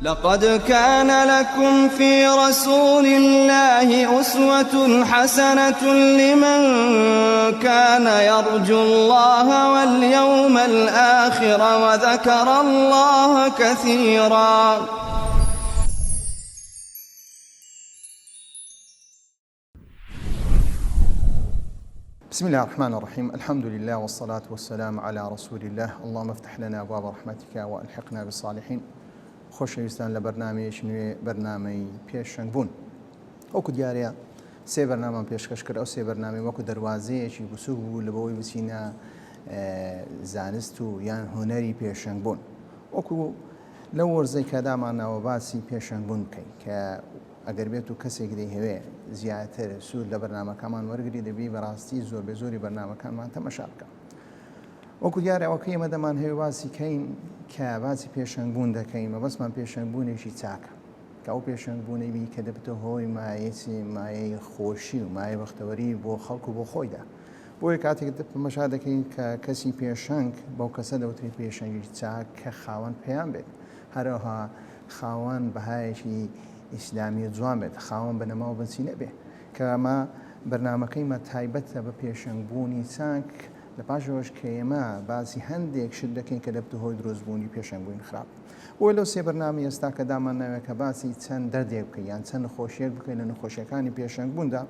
لقد كان لكم في رسول الله أسوة حسنة لمن كان يرجو الله واليوم الآخر وذكر الله كثيرا. بسم الله الرحمن الرحيم الحمد لله والصلاة والسلام على رسول الله اللهم افتح لنا أبواب رحمتك وألحقنا بالصالحين خۆشەویستان لە بەرنامەیەکی نوێ بەرنامەی پێشەنگ بوون وەکو دیارە سێ بەرنامان پێشکەش کرد ئەو سێ بەرنامەی وەکو دەروازەیەکی بچووک بوو لە بەوەی بچینە زانست و یان هونەری پێشەنگ بوون وەکو لەو وەرزەی کە دامانناوە باسی پێشەنگ بوون بکەین کە ئەگەر بێت و کەسێک دەیهەوێ زیاتر سوود لە بەرنامەکانمان وەرگری دەبی بەڕاستی زۆربەی زۆری بەرنامەکانمان تەمەشا بکە. وەکو دیارە ئەوەکە ئێمە دەمانهەوێ باسی کەین کە باسی پێشەنگ بوون دەکەین مەبەستمان پێشەنگ بوونێکی چاکە کە ئەو پێشەنگ بوونەی بی کە دەبتە هۆی مایەی مایەی خۆشی و مایەی بەختەوەری بۆ خەڵک و بۆ خۆیدا. بۆیە کاتێک تەمەشا دەکەین کە کەسی پێشەنگ بەو کەسە دەوترێت پێشەنگی چاک کە خاوەن پەیام بێت هەروەها خاوەن بەهایەکی ئیسلامی جوان بێت، خاوەن بنەما و بنچینە بێ. کە ئەمە بەرنامەکەی مە تایبەتە بە پێشەنگ بوونی چاک، لە پاش ئەوەش کە ئێمە باسی هەندێک شت دەکەین کە دەبتە هۆی دروست بوونی پێشەنگ بووین خراپ. بۆیە لەو سێ بەرنامەی ئێستا کە دامان ناوێ کە باسی چەند دەردێک بکەین یان چەند نەخۆشیەک بکەین لە نەخۆشیەکانی پێشەنگ بووندا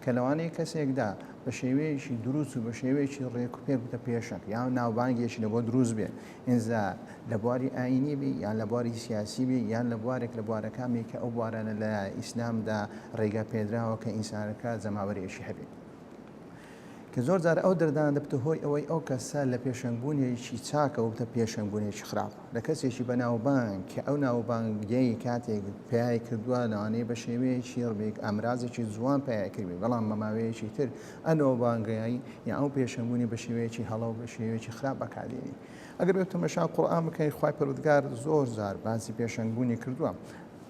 کە لەوانەیە کەسێکدا بە شێوەیەکی دروست و بە شێوەیەکی ڕێک و پێک بتە پێشەنگ یان ناوبانگێکی لە بۆ دروست بێ ئینجا لە بواری ئایینی بی یان لە بواری سیاسی بی یان لە بوارێک لە بوارەکان بی کە ئەو بوارانە لە ئیسلامدا ڕێگا پێدراوە کە ئینسانەکە جەماوەرێکی هەبێ کە زۆر جار ئەو دەردانە دەبتە هۆی ئەوەی ئەو کەسە لە پێشەنگبوونێکی چاکەوە بتە پێشەنگبوونێکی خراپ لە کەسێکی بەناوبانگ کە ئەو ناوبانگەی کاتێک پیای کردووە لەوانەیە بە شێوەیەکی ڕێک ئامرازێکی جوان پیای کردبێ بەڵام بە ماوەیەکی تر ئەو ناوبانگەی یان ئەو پێشەنگبوونی بە شێوەیەکی هەڵە و بە شێوەیەکی خراپ بەکاردێنی. ئەگەر بێت تەمەشا قورئان بکەین خوای پەروەردگار زۆر جار باسی پێشەنگبوونی کردووە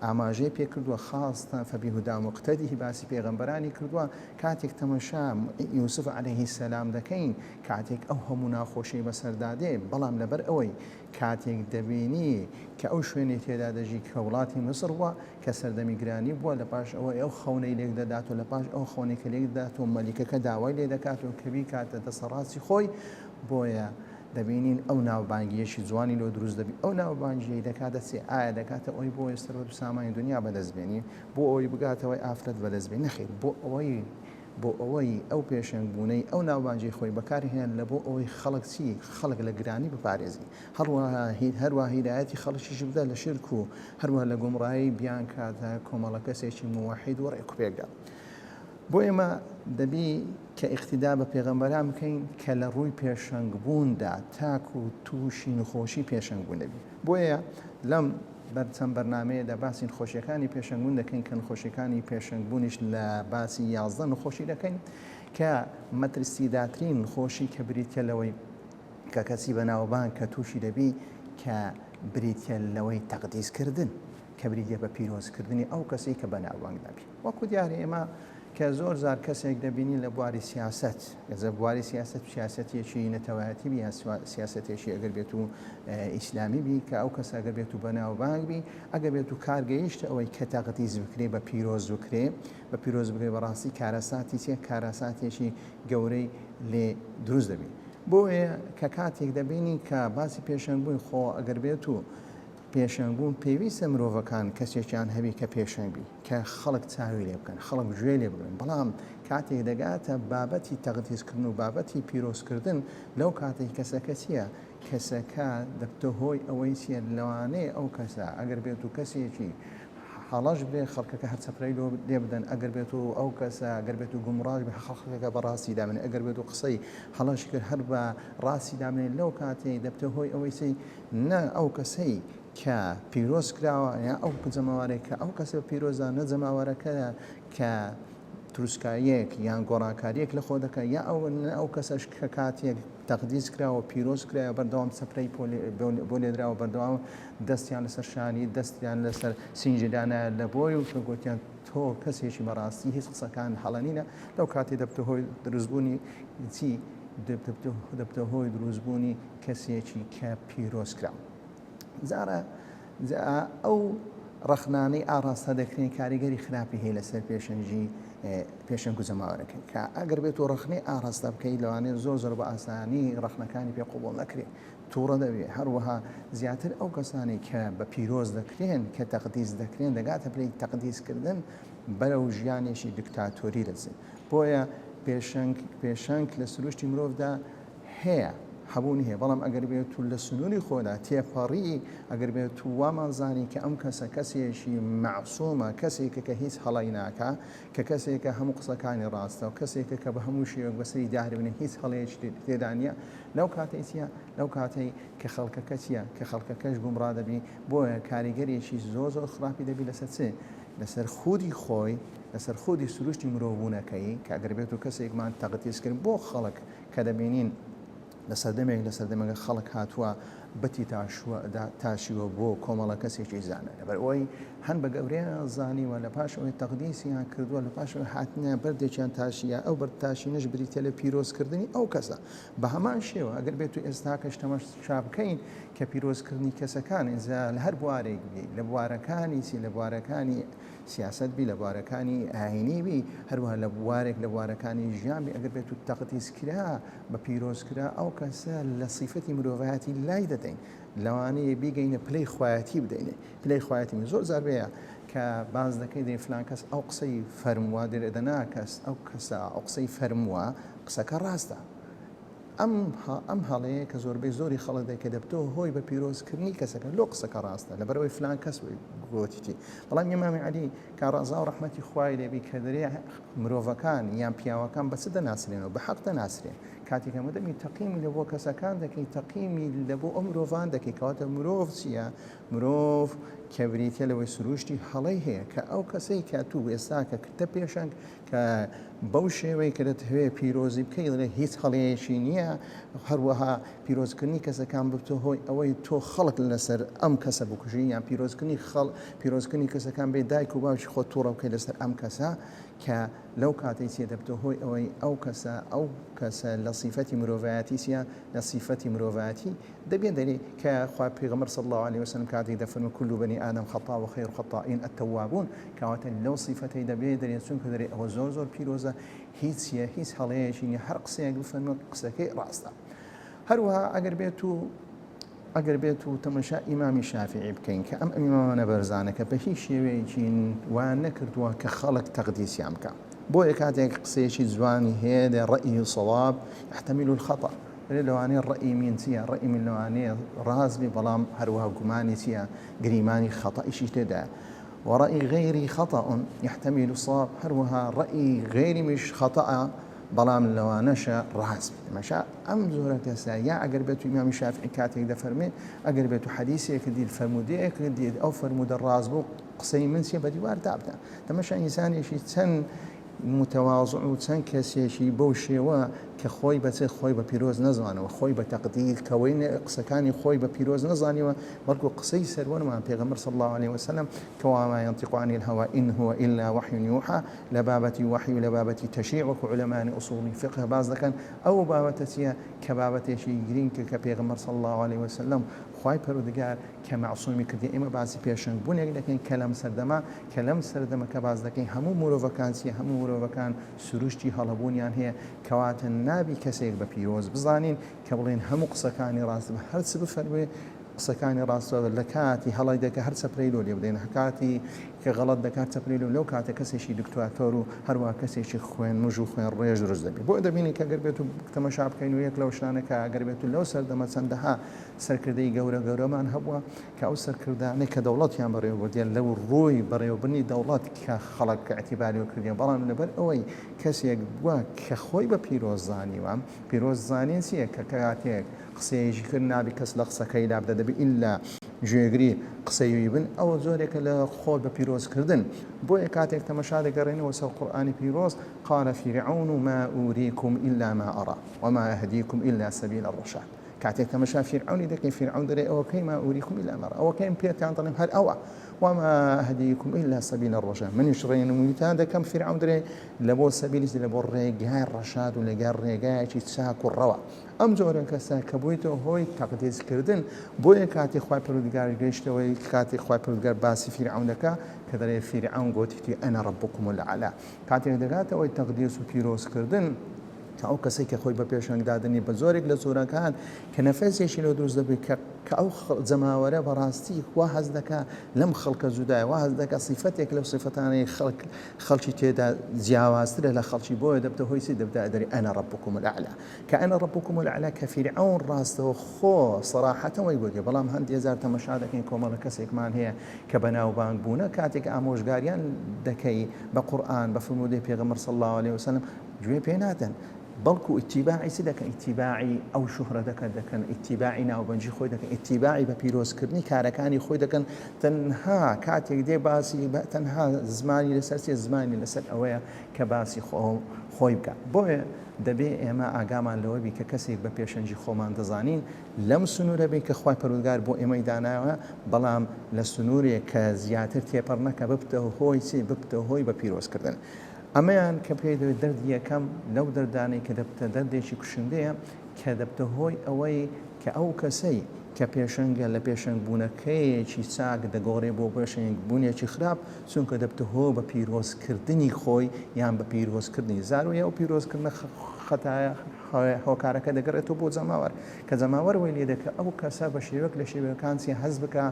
ئاماژەی پێکردووە خاستە فبهداه مقتده باسی پێغەمبەرانی کردووە کاتێک تەمەشا یوسف عەلەیهی سەلام دەکەین کاتێک ئەو هەموو ناخۆشی بەسەردا دێ بەڵام لەبەر ئەوەی کاتێک دەبینی کە ئەو شوێنەی تێدا دەژی کە وڵاتی میسر بووە کە سەردەمی گرانی بووە لە پاش ئەوەی ئەو خەونەی لێک دەدات و لە پاش ئەو خەونەی کە لێک دەدات و مەلیکەکە داوای لێ دەکات و کە بیکاتە دەسەڕاستی خۆی بۆیە دەبینین ئەو ناوبانگیەکی جوانی لۆ دروست دەبی ئەو ناوبانگیەی دەکاتە چی ئایا دەکاتە ئەوەی بۆ سەروەت و سامانی دنیا بەدەست بێنی بۆ ئەوەی بگاتەوەی ئافرەت بەدەست بێنی نەخێر بۆ ئەوەی بۆ ئەوەی ئەو پێشەنگ بوونەی ئەو ناوبانگی خۆی بەکارهێن لە بۆ ئەوەی خەڵک چی خەڵک لە گرانی بپارێزی هەروەها هەروە هیدایەتی خەڵکیش بدە لە شرک و هەروە لە گومڕایی بیانکاتە کۆمەڵە کەسێکی موەحید و ڕێکوپێکدا. بۆ ئێمە دەبی کە ئیقتیدا بە پێغەمبەران بکەین کە لە ڕووی پێشەنگ بووندا تاکو تووشی نخۆشی پێشەنگ بوون نەبی. بۆیە لەم بەر چەند بەرنامەیەدا باسی نخۆشیەکانی پێشەنگ بوون دەکەین کە نخۆشیەکانی پێشەنگ بوونیش لە باسی 11 نخۆشی دەکەین کە مەترسیداترین نخۆشی کە بریتە لەوەی کە کەسی بەناوبانگ کە تووشی دەبی کە بریتە لەوەی تەقدیس کردن کە بریتە بە پیرۆزکردنی ئەو کەسەی کە بەناوبانگ دەبی. وەکو دیارە ئێمە کە زۆر جار کەسێک دەبینین لە بواری سیاسەت، گەزە بواری سیاسەت سیاسەتێکی نەتەوایەتی بی یان سیاسەتێکی ئەگەر بێت و ئیسلامی بی کە ئەو کەسە ئەگەر بێت و بەناوبانگ بی ئەگەر بێت و کار گەیشتە ئەوەی کە تەقدیس بکرێ بە پیرۆز بکرێ بە پیرۆز بکرێ بەڕاستی کارەساتی چیە کارەساتێکی گەورەی لێ دروست دەبی بۆیە کە کاتێک دەبینی کە باسی پێشەنگ بووین خۆ ئەگەر بێت و پێشەنگ بوون پێویستە مرۆڤەکان کەسێکیان هەبی کە پێشەنگ بی کە خەڵک چاوی لێ بکەن خەڵک گوێ لێ بگرن بەڵام کاتێک دەگاتە بابەتی تەقدیسکردن و بابەتی پیرۆزکردن لەو کاتێک کەسەکە چییە کەسەکە دەبتە هۆی ئەوەی چییە لەوانەیە ئەو کەسە ئەگەر بێت و کەسێکی هەڵەش بێ خەڵکەکە هەر چەپرەی لۆ لێ بدەن ئەگەر بێت و ئەو کەسە ئەگەر بێت و گومڕاش بێ خەڵکەکە بە ڕاستی دابنێ ئەگەر بێت و قسەی هەڵەش کرد هەر بە ڕاستی دابنێ لەو کاتەی دەبتە هۆی ئەوەی چی نە ئەو کەسەی کە پیرۆز کراوە یا ئەو جەماوەرەی کە ئەو کەسە پیرۆزە نە جەماوەرەکە کە تروسکاییەک یان گۆڕانکارییەک لە خۆ دەکات یا ئەو نە ئەو کەسەش کە کاتێک تەقدیس کراوە پیرۆز کرایە بەردەوام چەپرەی بۆ لێدراوە بەردەوام دەستیان لەسەر شانی دەستیان لەسەر سینگی دانایە لە بۆی و کە گوتیان تۆ کەسێکی بەڕاستی هیچ قسەکان هەڵە نینە لەو کاتی دەبتە هۆی دروستبوونی چی دەبتە هۆی دروستبوونی کەسێکی کە پیرۆز کرا. جارە. جا ئەو ڕەخنانەی ئاڕاستە دەکرێن کاریگەری خراپی هەیە لەسەر پێشەنگی پێشەنگ و جەماوەرەکەی کە ئەگەر بێت و ڕەخنەی ئاڕاستە بکەیت لەوانەیە زۆر زۆر بە ئاسانی ڕەخنەکانی پێ قبوڵ نەکرێت تووڕە دەبێ هەروەها زیاتر ئەو کەسانەی کە بە پیرۆز دەکرێن کە تەقدیس دەکرێن دەگاتە پلەی تەقدیسکردن بەرەو ژیانێکی دکتاتۆری دەچن بۆیە پێشەنگ پێشەنگ لە سروشتی مرۆڤدا هەیە هەبوونی هەیە بەڵام ئەگەر بێت و لە سنووری خۆدا تێپەڕی ئەگەر بێت و وامان زانی کە ئەم کەسە کەسێکی مەعسومە کەسێکە کە هیچ هەڵەی ناکا کە کەسێکە هەموو قسەکانی ڕاستە و کەسێکە کە بە هەموو شێوەک بەسەری داهربنە هیچ هەڵەیەکی تێدا نییە لەو کاتەی چییە لەو کاتەی کە خەڵکەکە چییە کە خەڵکەکەش گومڕا دەبی بۆیە کاریگەریەکی زۆر زۆر خراپی دەبی لەسەر چ لەسەر خودی خۆی لەسەر خودی سروشتی مرۆڤبوونەکەی کە ئەگەر بێت و کەسێکمان تەقدیس کرد بۆ خەڵک کە دەبینین لە سەردەمێک لە سەردەمەکە خەڵک هاتووە بتی تاشووە تاشیوە بۆ کۆمەڵە کەسێکی زانە لەبەر ئەوەی هەن بە گەورەیان زانیوە لە پاش ئەوەی تەقدیسیان کردووە لە پاش ئەوەی هاتنە بەردێکیان تاشیە ئەو بەرد تاشینەش بریتە لە پیرۆزکردنی ئەو کەسە بە هەمان شێوە ئەگەر بێت و ئێستاکەش تەماشا بکەین کە پیرۆزکردنی کەسەکان ئینجا لە هەر بوارێک بی لە بوارەکانی چی لە بوارەکانی سیاسەت بی لە بوارەکانی ئاینی بی هەروەها لە بوارێک لە بوارەکانی ژیان بی ئەگەر بێت و تەقدیس کرا بە پیرۆز کرا ئەو کەسە لە سیفەتی مرۆڤایەتی لای دەدەین لەوانەیە بیگەینە پلەی خوایەتی بدەینێ پلەی خوایەتی من زۆر جار بەیە کە باس دەکەی دەی فلان کەس ئەو قسەی فەرمووە دەرێ دەنا کەس ئەو کەسە ئەو قسەی فەرمووە قسەکە ڕاستە ئەم ئەم هەڵەیە کە زۆربەی زۆری خەڵک دەکە دەبتەوە هۆی بە پیرۆزکردنی کەسەکە لۆ قسەکە ڕاستە لەبەرئەوەی فلان کەس گۆتیتی بەڵام ئیمامی عەلی کە ڕەزا و ڕەحمەتی خوای لێبی کە دەرێ مرۆڤەکان یان پیاوەکان بە چ دەناسرێنەوە بە حەق دەناسرێن کاتێک ئەمە دەمی تەقیمی لە بۆ کەسەکان دەکەی تەقیمی لە بۆ ئەو مرۆڤان دەکەی کەواتە مرۆڤ چییە مرۆڤ کە بریتە لەوەی سروشتی هەڵەی هەیە کە ئەو کەسەی کە تو ئێستا کە کردە پێشەنگ کە بەو شێوەی کە دەتهەوێ پیرۆزی بکەی دەڵێ هیچ هەڵەیەکی نییە، هەروەها پیرۆزکردنی کەسەکان ببتە هۆی ئەوەی تۆ خەڵک لەسەر ئەم کەسە بکوژی یان پیرۆزکردنی خەڵ پیرۆزکردنی کەسەکان بێ دایک و باوکی خۆت توڕە بکەی لەسەر ئەم کەسە کە لەو کاتەی چیە دەبتە هۆی ئەوەی ئەو کەسە ئەو کەسە لە سیفەتی مرۆڤایەتی چیە لە سیفەتی مرۆڤایەتی دەبێ دەرێ کە خوا پێغەمبەر صلی اللە علیە وسلم کاتێک دەفەرموێ کل بنی آدم خطاء و خیر الخطائین التوابون کەواتە لەو سیفەتەی دەبێ دەرێ چونکە دەرێ ئەوە زۆر زۆر پیرۆزە هیچیە هیچ هەڵەیەکی نیە هەر قسەیەک بفەرموێ قسەکەی ڕاستە هەروەها ئەگەر بێت و ئەگەر بێت و تەمەشا ئیمامی شافعی بکەین کە ئەم ئیمامانە بەرزانە کە بە هیچ شێوەیەکی وا نەکردووە کە خەڵک تەقدیسیان بکە بۆیە کاتێک قسەیەکی جوانی هەیە دە ڕەئی صواب يحتمل الخطأ دەرێ لەوانەیە ڕەئی من چییە؟ ڕەئی من لەوانەیە ڕاست بێ بەڵام هەروەها گومانی چییە؟ گریمانی خەتەئیشی تێدایە. ورأی غیری خطأ یحتمل الصواب هەروەها ڕەئی غەیریمیش خەتەئە بەڵام لەوانەشە ڕاست بێ. تەماشا ئەم جۆرە کەسە یا ئەگەر بێت و ئیمامی شافعی کاتێک دەفەرمێ ئەگەر بێت و حەدیسێکت دیت فەرموودەیەکت دیت ئەو فەرموودە ڕاست بوو قسەی من چییە بە دیوار دابدە. تەماشا ئینسانێکی چەند متواضع و چەند کەسێکی بەو شێوە کە خۆی بە چ خۆی بە پیرۆز نەزانەوە خۆی بە تەقدیر کەوەی قسەکانی خۆی بە پیرۆز نەزانیوە بەڵکو قسەی سەروەرمان پێغەمبەر صلی اللە علیه وسلم کە وما ينطق عن الهوى إن هو إلا وحي يوحى لە بابەتی وەحی و لە بابەتی تەشریع وەکو عولەمانی ئوسوڵی فقه باس دەکەن ئەو بابەتە چییە کە بابەتێکی گرینگە کە پێغەمبەر صلی اللە علیه وسلم خوای پەروەردگار کە مەعسومی کردی ئێمە باسی پێشەنگ بونێک دەکەین کە لەم سەردەمە کە لەم سەردەمە کە باس دەکەین هەموو مرۆڤەکان چیە هەموو مرۆڤەکان سروشتی هەڵەبوونیان هەیە کەواتە نابی کەسێک بە پیرۆز بزانین کە بڵێن هەموو قسەکانی ڕاست بە هەرچ بفەرموێ قسەکانی ڕاستە لە کاتی هەڵی دەکە هەر چەپرەی لۆ لێ بدەین کاتی کە غەڵەت دەکات چەپرەی لۆ لەو کاتە کەسێکی دکتاتۆر و هەروە کەسێکی خوێن مژ و خوێن ڕێژ دروست دەبێت بۆ دەبینی کە گەر بێت و تەمەشا بکەین و یەک لەو شتانە کە گەر بێت و لەو سەردەمە چەندەها سەرکردەی گەورە گەورەمان هەبووە کە ئەو سەرکردانەی کە دەوڵەتیان بەڕێوەبردیە لەو ڕووی بەڕێوەبردنی دەوڵەت کە خەڵک ئیعتیباری کردیە بەڵام لەبەر ئەوەی کەسێک بووە کە خۆی بە پیرۆز زانیوە پیرۆز زانین چییە کە کاتێک قسەیەکی کرد نابی کەس لە قسەکەی لابدە دەبی ئیلا گوێگری قسەی وی بن ئەوە جۆرێکە لە خۆ بە پیرۆز کردن بۆیە کاتێک تەمەشا دەگەڕێنەوە سەر قورئانی پیرۆز قال فرعون ما أريكم إلا ما أرى وما أهديكم إلا سبيل الرشاد. کاتێک تەمەشا فیرعەونی دەکەی فیرعەون دەرێ ئەوەکەی ما ئوریکم ئیلا ما ئەوەکەیم پێتان دەڵێم هەر ئەوە وما ئەهدیکم ئیلا سەبیل الرشاد منیش ڕێنموویتان دەکەم فیرعەون دەرێ لە بۆ سەبیلیش لە بۆ ڕێگای ڕەشاد و لەگەر ڕێگایەکی چاک و ڕەوا ئەم جۆرە کەسە کە بوویتە هۆی تەقدیس کردن بۆیە کاتی خوای پەروەردگار گەیشتەوەی کاتی خوای پەروەردگار باسی فیرعەون دەکا کە دەڵێ فیرعەون گۆتیتی انا ربکم الاعلی کاتێک دەگاتەوەی تەقدیس و پیرۆز کردن کە ئەو کەسەی کە خۆی بە پێشەنگ دادەنێ بە جۆرێک لە جۆرەکان کە نەفەسێکی لۆ دروست دەبێت کە کە ئەو جەماوەرە بەڕاستی وا هەست دەکا لەم خەڵکە جودایە وا هەست دەکا سیفەتێک لەو سیفەتانەی خەڵک خەڵکی تێدا جیاوازترە لە خەڵکی بۆیە دەبتە هۆی چی دەبتە دەری انا ربکم الاعلی کە انا ربکم الاعلی کە فیرعەون ڕاستەوخۆ سەراحەتەن وای گوتیە بەڵام هەندێ جار تەمەشا دەکەین کۆمەڵە کەسێکمان هەیە کە بەناوبانگ بوونە کاتێک ئامۆژگاریان دەکەی بە قورئان بە فرموودەی پێغەمبەر صلی اللە علیه وسلم گوێ پێ نادەن بەڵکو ئیتیباعی چ دەکەن ئیتیباعی ئەو شوهرە دەکەن دەکەن ئیتیباعی ناوبەنجی خۆی دەکەن ئیتیباعی بە پیرۆزکردنی کارەکانی خۆی دەکەن تەنها کاتێک دێ باسی تەنها زمانی لەسەر چێ زمانی لەسەر ئەوەیە کە باسی خۆی بکە بۆیە دەبێ ئێمە ئاگامان لەوە بی کە کەسێک بە پێشەنگی خۆمان دەزانین لەم سنوورە بین کە خوای پەروەردگار بۆ ئێمەی داناوە بەڵام لە سنوورێک کە زیاتر تێپەڕ نەکە ببتە هۆی چی ببتە هۆی بە پیرۆزکردن ئەمەیان کە پێی دەوێت دەردی یەکەم لەو دەردانەی کە دەبتە دەردێکی کوشندەیە کە دەبتە هۆی ئەوەی کە ئەو کەسەی کە پێشەنگە لە پێشەنگ بوونەکەیەکی چاک دەگۆڕێ بۆ پێشەنگ بوونێکی خراپ چونکە دەبتە هۆ بە پیرۆز کردنی خۆی یان بە پیرۆز کردنی زارویە ئەو پیرۆز کردنە خەتایە هۆکارەکە دەگەڕێتەوە بۆ جەماوەر کە جەماوەر وەی لێ دەکە ئەو کەسە بە شێوەک لە شێوەکان چی هەست بکە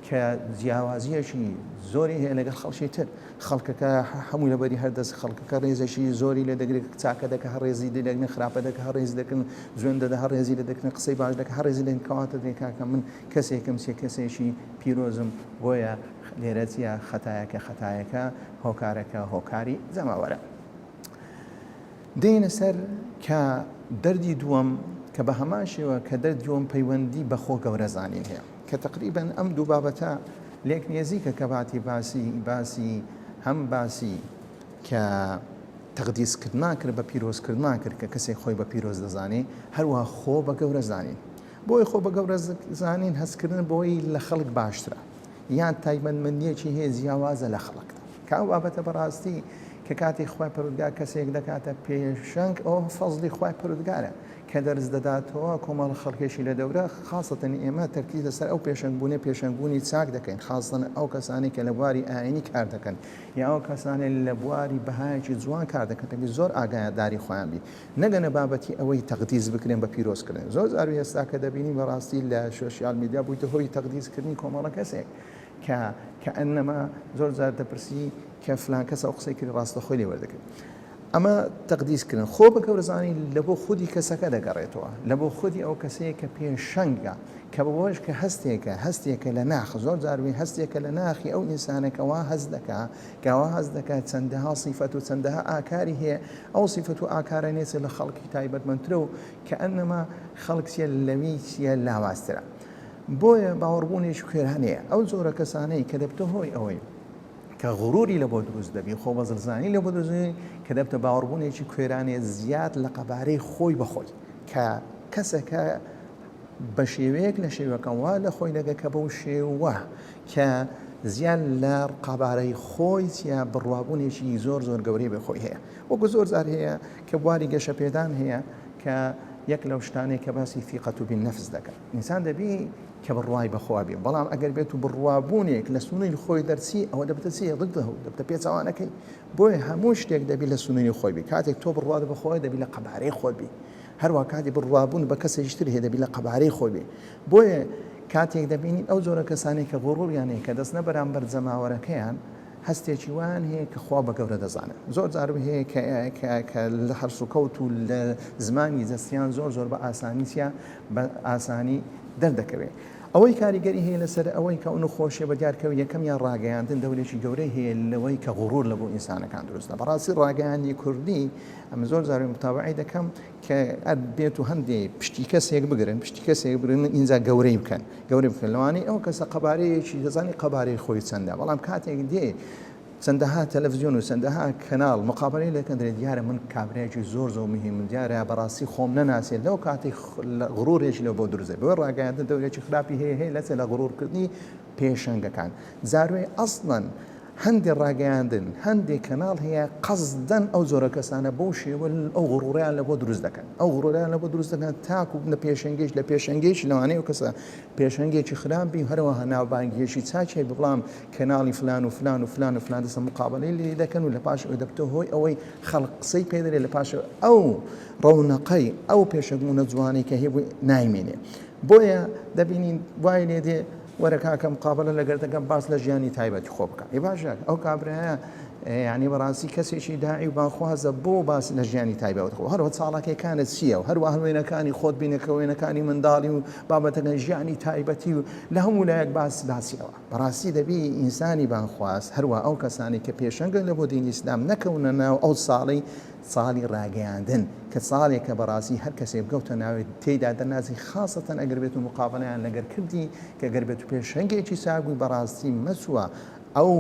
کە جیاوازیەکی زۆری هەیە لەگەڵ خەڵکی تر خەڵکەکە هەمووی لەبەری هەر دەست خەڵکەکە ڕێزێکی زۆری لێ دەگرێت چاکە دەکە هەر ڕێزی لێ دەگرن خراپە دەکە هەر ڕێزی دەکەن جوێن دەدە هەر ڕێزی لێ دەکرن قسەی باش دەکە هەر ڕێزی لێ کەواتە دێ کاکە من کەسێکم چیە کەسێکی پیرۆزم بۆیە لێرە چیە خەتایەکە خەتایەکە هۆکارەکە هۆکاری جەماوەرە دێینە سەر کە دەردی دووەم کە بە هەمان شێوە کە دەردی دووەم پەیوەندی بە خۆ گەورە زانین هەیە کە تەقریبەن ئەم دوو بابەتە لێک نێزیکە کە باتی باسی باسی هەم باسی کە تەقدیس کردمان کرد بە پیرۆز کردمان کرد کە کەسێک خۆی بە پیرۆز دەزانێ هەروە خۆ بە گەورە زانین بۆی خۆ بە گەورە زانین هەستکردن بۆی لە خەڵک باشترە یان تایبەتمەندیەکی هەیە جیاوازە لە خەڵکدا کە ئەو بابەتە بەڕاستی کە کاتێک خوای پەروەردگار کەسێک دەکاتە پێشەنگ ئەوە فەزڵی خوای پەروەردگارە کە دەرس دەداتەوە کۆمەڵ خەڵکێکی لە دەورە خاصەتەن ئێمە تەرکیز لەسەر ئەو پێشەنگبوونە پێشەنگبوونی چاک دەکەین خاصەن ئەو کەسانەی کە لە بواری ئاینی کار دەکەن یا ئەو کەسانەی لە بواری بەهایەکی جوان کار دەکەن دەبێت زۆر ئاگاداری خۆیان بی نەگەنە بابەتی ئەوەی تەقدیس بکرێن بە پیرۆز کردن زۆر جار ئێستا کە دەبینی بەڕاستی لە social media بوویتە هۆی تەقدیس کردنی کۆمەڵە کەسێک کە کە ئەنەما زۆر جار دەپرسی کە فلان کەس ئەو قسەی کرد ڕاستە خۆی لێ وەردەگرت ئەمە تەقدیس کردن خۆ بە گەورەزانی لە بۆ خودی کەسەکە دەگەڕێتەوە لە بۆ خودی ئەو کەسەیە کە پێشەنگە کە بەوەش کە هەستێکە هەستێکە لە ناخ زۆر جاروی هەستێکە لە ناخی ئەو ئینسانەکەەوە هەست دەکا کەوا هەست دەکات چەندەها سیفەت و چەندەها ئاکاری هەیە، ئەو سیفەت و ئاکارە نێچە لە خەڵکی تایبەتمەندترە و کەئەنەما خەڵک چیە لەوی چیە لاوازترە. بۆیە باوەڕبوونێکی کوێرانەیە ئەو جۆرە کەسانەی کە دەبتە هۆی ئەوەی کە غروری لە بۆ دروست دەبی، خۆبەزلزانی لە بۆ دروست دەبی، کە دەبتە باوەڕبوونێکی کوێرانەیە زیاد لە قەبارەی خۆی بە خۆی کە کەسەکە بە شێوەیەک لە شێوەکان وا لە خۆی دەگە کە بەو شێوە کە زیاد لە قەبارەی خۆی چیە بڕوابوونێکی زۆر زۆر گەورەی بە خۆی هەیە وەکو زۆر جار هەیە کە بواری گەشەپێدان هەیە کە یەک لەو شتانەی کە باسی ثیقەت و بالنفس دەکات ئینسان دەبی کە بڕوای بەخوا بێ بەڵام ئەگەر بێت و بڕوابوونێک لە سنووری خۆی دەرچی ئەوە دەبتە چی ضده دەبتە پێچەوانەکەی بۆیە هەموو شتێک دەبی لە سنووری خۆی بی کاتێک تۆ بڕوات بە خۆی دەبی لە قەبارەی خۆت بی هەروا کاتی بڕوابوون بە کەسێکی تر هەیە دەبی لە قەبارەی خۆی بێ بۆیە کاتێک دەبینین ئەو جۆرە کەسانەی کە غڕوریان هەیە کە دەستنە بەرامبەر جەماوەرەکەیان هەستێکی وایان هەیە کە خوا بە گەورە دەزانن زۆر جار هەیە کە کە کە لە هەڵسوکەوت و لە زمانی جەستیان زۆر زۆر بە ئاسانی چیە بە ئاسانی دەردەکەوێت ئەوەی کاریگەری هەیە لەسەر ئەوەی کە ئەو نەخۆشیە بە دیارکەوت یەکەمیان ڕاگەیاندن دەورێکی گەورەی هەیە لەوەی کە غڕور لە بۆ ئینسانەکان دروستە بەڕاستی ڕاگەیاندنی کوردی ئەمن زۆر جار متابعەی دەکەم کە بێت و هەندێ پشتی کەسێک بگرن پشتی کەسێک بگرن ئینجا گەورەی بکەن گەورەی بکەن لەوانەیە ئەو کەسە قەبارەیەکی دەزانی قەبارەی خۆی چەندە بەڵام کاتێک دێ. چەندەها تەلەفزیۆن و چەندەها کەناڵ مقابەلەی لەکەن دەرێ دیارە من کابرایەکی زۆر زۆر مهمم دیارە بەڕاستی خۆم نەناسێ لەو کاتەی غرورێکی لەو بۆ دروست دەبێ بۆیە ڕاگەیاندن دەورێکی خراپی هەیە هەیە لەچێ لە غرورکردنی پێشەنگەکان زاروێ ئەسڵەن هەندێ ڕاگەیاندن هەندێ کەناڵ هەیە قەسدەن ئەو جۆرە کەسانە بەو شێوە ئەو غڕوڕیان لە بۆ دروست دەکەن ئەو غڕوریان لە بۆ دروست دەکەن تاکو بنە پێشەنگێک لە پێشەنگێکی لەوانەیە ئەو کەسە پێشەنگێکی خراپ بی هەروەها ناوبانگیەکی چاکی هەبی بەڵام کەناڵی فلان و فلان و فلان و فلان دەستە مقابەلەی لێ دەکەن و لە پاش ئەوەی دەبتە هۆی ئەوەی خەڵک قسەی پێ دەرێ لە پاش ئەو ڕەونەقەی ئەو پێشەنگبوونە جوانەی کە هەیبوو نایمێنێ بۆیە دەبینین وای لێ دێ وەرە کاکە مقابلە لەگەر دەکەم باس لە ژیانی تایبەتی خۆ بکە ئی باشە ئەو کابرایە یعنی بەڕاستی کەسێکی داعی و بانخوازە بۆ باس لە ژیانی تایبەت خۆ هەروە چاڵاکیەکانت چییە و هەروە وێنەکانی خۆت بینە کە وێنەکانی منداڵی و بابەتەکان ژیانی تایبەتی و لە هەموو لایەک باس باسی ئەوە بەڕاستی دەبی ئینسانی بانخواز هەروە ئەو کەسانی کە پێشەنگن لە بۆ دینی ئیسلام نەکەونە ناو ئەو ساڵی ساڵی ڕاگەیاندن کە ساڵێکە بەڕاستی هەر کەسێک بکەوتە ناوی تێیدا دەنازی خاسەتەن ئەگەر بێت و مقابەلەیان لەگەر کردی کە گەر بێت و پێشەنگێکی چاک بووی بەڕاستی مەچووە ئەو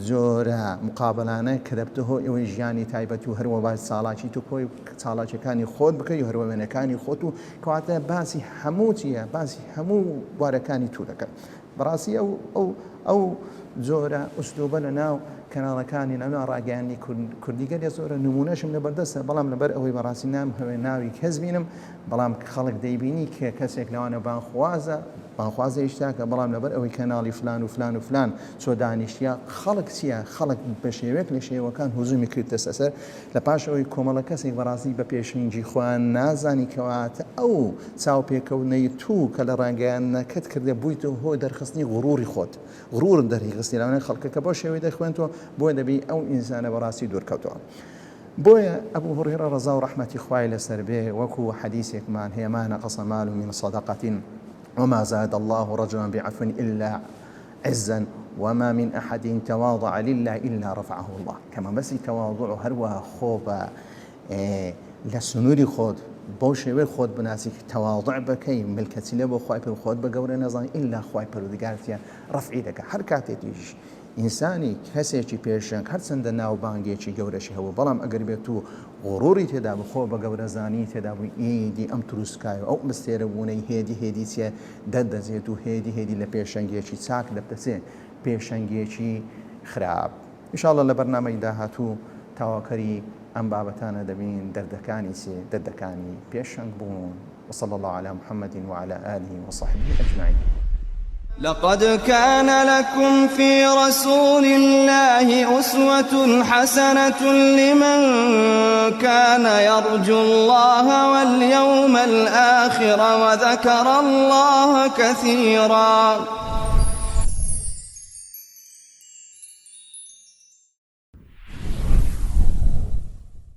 جۆرە مقابەلانە کە دەبتە هۆی ئەوەی ژیانی تایبەت و هەروە باس چاڵاکی تۆ کۆی چاڵاکیەکانی خۆت بکەی و هەروە وێنەکانی خۆت و کەواتە باسی هەموو چیە باسی هەموو بوارەکانی تو دەکەن بەڕاستی ئەو ئەو ئەو جۆرە ئوسلوبە لە ناو کەناڵەکانی لە ناو ڕاگەیاندنی کوردی گەلێ زۆرە نمونەشم لەبەردەستە بەڵام لەبەر ئەوەی بەڕاستی نامهەوێ ناوی کەس بینم بەڵام خەڵک دەیبینی کە کەسێک لەوانە بانخوازە بانخوازەیش تاکە بەڵام لەبەر ئەوەی کەناڵی فلان و فلان و فلان چۆ دانیشتیە خەڵک چیە خەڵک بە شێوەیەک لە شێوەکان هجومی کردتە سەر لە پاش ئەوەی کۆمەڵە کەسێک بەڕاستی بە پێشەنگی خۆیان نازانی کەواتە ئەو چاوپێکەونەی تو کە لە ڕاگەیاندنەکەت کردە بوویتە هۆی دەرخستنی غروری خۆت غرورت دەریخستی لەوانەیە خەڵکەکە بەو شێوەی دەخوێنتەوە بۆیە دەبی ئەو ئینسانە بەڕاستی دوورکەوتەوە بۆیە ئەبو هوڕیڕە ڕەزا و ڕەحمەتی خوای لەسەر بێ وەکو حەدیسێکمان هەیە ما نقص مال من صدقة وما زاد الله رجلا بعفو إلا عزا وما من أحد تواضع لله إلا رفعه الله کە مەبەستی تەواضع و هەروەها خۆ بە لە سنووری خۆت بەو شێوەی خۆت بناسی کە تەواضع بکەی ملکەچی لە بۆ خوای پەر خۆت بە گەورە نەزانی ئیلا خوای پەروەردگارتیە ڕەفعی دەکا هەر کاتێکیش ئینسانی کەسێکی پێشەنگ هەرچەندە ناوبانگێکی گەورەشی هەبوو بەڵام ئەگەر بێت و غڕوری تێدا بوو خۆ بە گەورەزانی تێدا بوو ئیدی ئەم تروسکای و ئەو ئەستێرە بوونەی هێدی هێدی چیە دەردەچێت و هێدی هێدی لە پێشەنگێکی چاک دەبتەچێ پێشەنگێکی خراپ ان شاء اللە لە بەرنامەی داهاتوو تەواوکەری ئەم بابەتانە دەبین دەردەکانی چی دەردەکانی پێشەنگ بوون وصلی اللە علی محمد وعلی آله وصحبه اجمعین. لقد كان لكم في رسول الله أسوة حسنة لمن كان يرجو الله واليوم الآخر وذكر الله كثيرا.